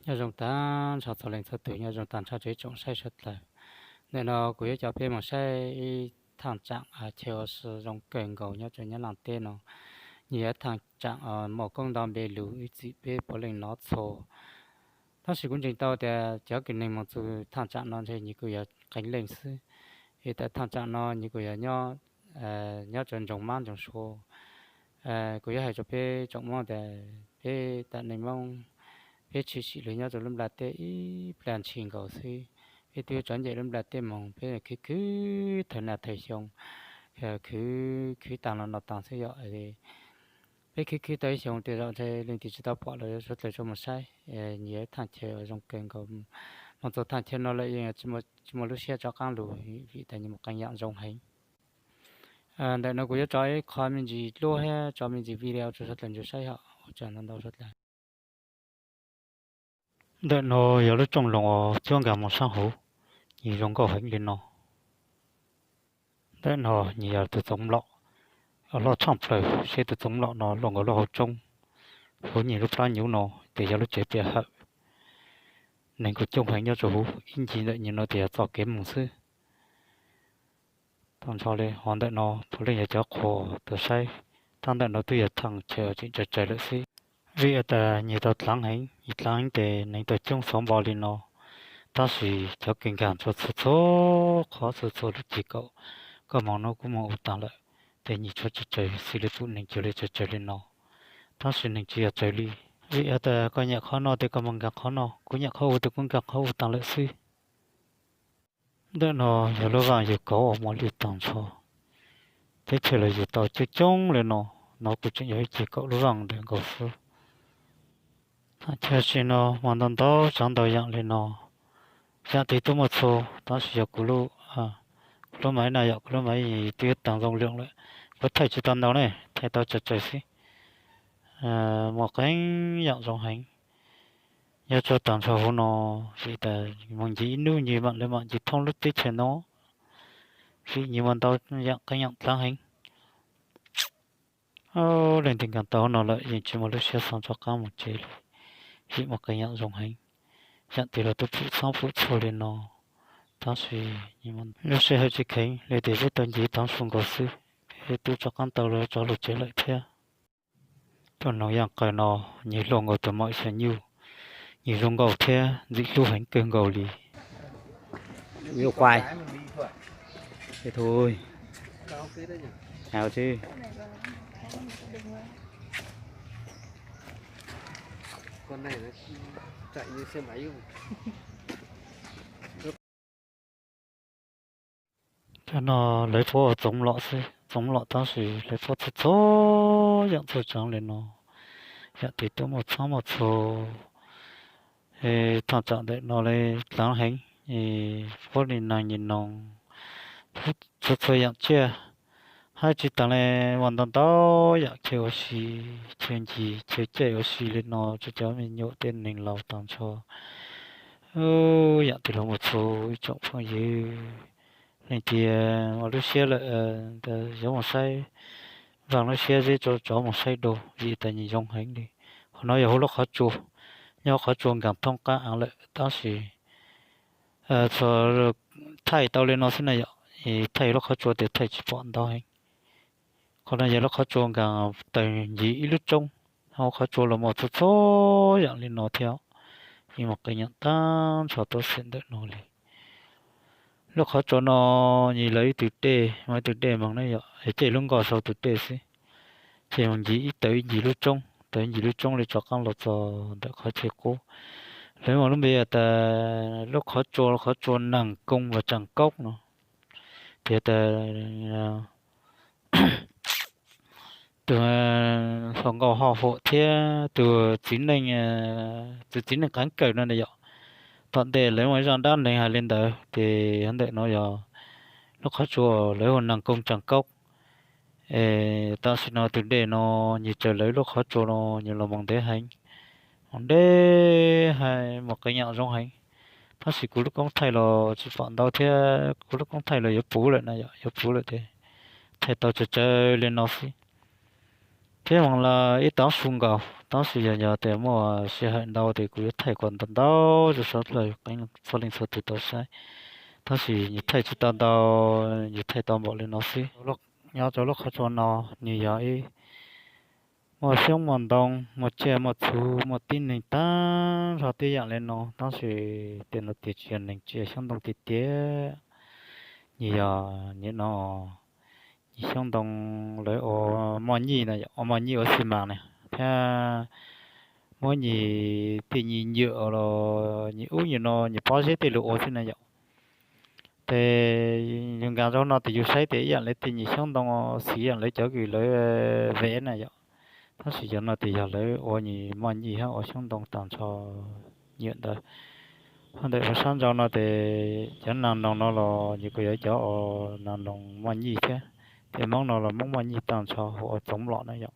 Nyob zoo tag nrho txhua leej txhua tus, nyob zoo tag nrho rau ib tsoom saib sawv daws. Ntawm no kuv yuav coj peb mus saib ib thaj tsam chaw uas zoo kawg nkaus nyob rau Nyab Laj teb no. Nws yog thaj tsam muaj koob nto npe lug ib txwm peb puav leej hnov txhua. Tab sis kuv ntseeg tau tias cov kws neeg mus txug thaj tsam no ntshe nws kuj yog qee leej xwb. Vim tias thaj tsam no nws kuj yog nyob rau nroog Mab nroog Suav. Kuv yuav hais rau peb tsoom Moob tias peb tam neej Moob peb tshwm sim lug nyob rau lub nplaj teb ib plag ntshis nkaus xwb. Peb twb yuav tsov ncaim lub nplaj teb moog, peb khwv khwv thawm nag thawm xyoo, khwv khwv taag los no taag xwb yom. Peb khwv khwv tau ib xyoos tej zaum ntshe leej twg tsis tau pom los yuav sawv dlawg tsuas mus saib. Nws yog ib thaj chaw zoo kawg nkaus. Moog txug thaj chaw no lawm yeej tsis muaj lub siab rov qaab lug vim tas nws muaj qee yaam zoo heev. Ntawm no kuv yuav tso ib qho me ntsis duab thiab tso me ntsis video rau sawv dlawg nrug saib hom ua tsaug ntau ntau sawv dlawg. Ntawm no yog lub rooj loog uas cuab nkaag mus saab huv, nws zoo nkauj heev li no. Ntawm no nws yog tus txoov lom, loj tshaaj plawg seb tus txoov lom no luaj nkaus lub hauv tsoob, huv nws lub plab nyuv no tes yog lub tsev pia hawm. Neeg kuj coob heev nyob rau huv, ib ncig ntawm nws no tes yog txoj kev moog xwb. Tag nrho li hov ntawm no puav leej yog cov qhua tuaj saib, tab ntawm no twb yog thaj chaw tseem tsawg tsawg lawm xwb. Vim tas nws tau dlaav heev, nws dlaav heev tes neeg tau coob xov npo li no. Tab sis cov kws nkaag txhua txhua qhov txhua txhua lub ceg kaum, koj moog no kuv moog u taag lawm, tes nws tshuav tsawg tsawg xws li pum neeg cuag li tsawg tsawg li no. Tab sis neeg tsis yog tsawg li, vim tas koj nyam qhov no tes koj moog nkaag qhov no, kuv nyam qhov u tes kuv nkaag qhov u taag lawm xwb. Ntawm no yog lub vaaj yug kauv uas muaj lwj taag nrho. Teb chaws los yug tau coob coob li no, no kuj tseem yog ib ceg kaum lub vaaj ntawm nkaus xwb. Chaw sim no muaj ntau ntau tsaav ntau yaam li no. Yaam twg tuaj muaj txhua, tab sis yog kuv lub, kuv lub maiv na yom, kuv lub maiv twb taag zoo lwm lawm. Kuv thaij tsis tau ntau ne, thaij tau tsawg tsawg xwb. Muaj qee yaam zoo heev. Nyob rau taag nrho huv no, vim tas moog ncig ib nub nws mam li mam ncig thoob lub teb chaws no, vim nws muaj ntau yaam qee yaam dlaav heev. Leej twg nkaag tau huv no lawm yeej tsis muaj lub siab xav rov qaab moog tsev li, vim muaj qee yaam zoo heev. Yaam twg los twb pum txhoob pum txhua li no, tab sis lub sij hawm tsis kheev li tes peb tau ncig taag su nkaus xwb, peb twb rov qaab tau rov lug tsev lawm thiab. Tus noog yaaj qaws no nws luaj nkaus tus maum xya nyuj, nws zoo nkauj thiab ntxim hlub heev kawg nkaus li. Cov no lawv puab ua txoov lom xwb, txoov lom tab sis lawv puab txhua txhua yaam txhua tsaav li no, yaam twg tuaj muaj txhoob muaj txhua. Thaj tsam ntawm no li dlaav heev, puab li naag nyi noog, txhua txhua yaam tsiaj, hab tsis taag li muaj ntau ntau yaam chaw ua si, chaw ncig chaw caij ua si li no rau cov me nyuam tej neeg laus taag nrho. Yaam twg los muaj txhua ib tsoom phooj ywg. Leej twg muaj lub siab lawm, yuav muaj saib, vaaj lub siab zeb tsov tsov muaj saib dua vim tas nws zoo heev li. Qhov no yog huv lub qhov tsua, nyob huv qhov tsua nkaag thoob qaab aav lawm tab sis thaij tau li no xwb na yom, thaij lub qhov tsua tes thaij tsis pom ntau heev. Qhov no yog lub qhov tsua nkaag tawg ncig ib lub roob, huv qhov tsua los muaj txhua txhua yaam li no thiab, muaj qee yaam taag nrho tuab xwm ntawm no li. Lub qhov tsua no nws lawv ib tug dej, muaj ib tug dej moog na yom, caij lub nkoj sau tus dej xwb, ces moog ncig ib tawg ib ncig lub roob, tawg ib ncig lub roob li rov qaab los txog ntawm qhov chaw qub. Lawv muaj lub npe tas lub qhov tsua, qhov tsua Naag Koo Vas Tsaam Kaub no, tias tas tus hluas nkauj Hauj Huam thiab tus txiv neej, tus txiv neej Qeeb Kawm no yom, tom ntej lawv muaj ib zaj dab neeg hais li ntawd ces ntawm no yog lub qhov tsua lawv hu Naag Koo Tsaam Kaub. Tam sim no tus dej no nws raws lawv lub qhov tsua no nws los moog ntev heev, moog ntev heev, muaj qee yaam zoo heev. Tab sis kuv lub koob thaij los tsis pom ntau thiab, kuv lub koob thaij los yuav puv lawm na yom, yuav puv lawm ces thaij tau tsawg tsawg li no xwb. Thiab moog lawm ib taag su nkaus. Tab sis yog yog tias muaj sij hawm ntau ces kuv yuav thaij kom ntau ntau rau sawv daws txhua leej txhua tus tau saib. Tab sis nws thaij tsis tau ntau, nws thaij tau npaum li no xwb. Nyob rau lub qhov tsua no, nws yog ib, muaj xyoob muaj ntoo, muaj tsiaj muaj txhu, muaj tib neeg tag nrho tib yam li no, tab sis tej no tias tsis yog neeg, tsis yog xyoob ntoo tiag tiag. Nws yog, nws no, nws xyoob ntoo lawv ua moj nyij na yom, ua moj nyij ua xi mas na, thiab muab nws tej nws nyuam los nws ub nws no nws pob zeb tej los ua xwb na yom. Ces yus nkag rau no ces yus saib tias ib yam li tej nws xyoob ntoo xim ib yam li cov kws lawv vev na yom. Tab sis cov no ces yog lawv ua nws moj nyij thiab ua xyoob ntoo tag nrho nyuam ntawd. Ho ntawm sab nraud no ces cov nas noog no los nws kuj yog cov ua nas noog moj nyij thiab. Tej Hmoob no los Hmoob moj nyij tag nrho hu ua txoov lom na yom.